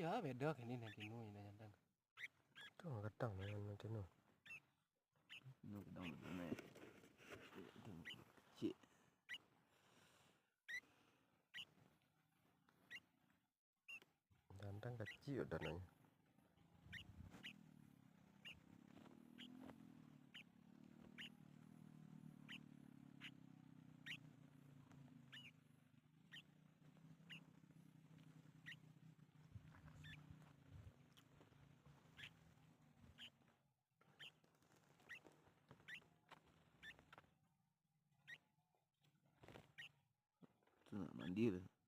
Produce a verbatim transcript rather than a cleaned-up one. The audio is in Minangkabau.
Yo, beda kini nan tinu, nan jandang. Tu gadang nan tinu. Tinu gadang batua, eh. Gadang kecik. Jandang kecik badananyo. Tu nak mandi tu.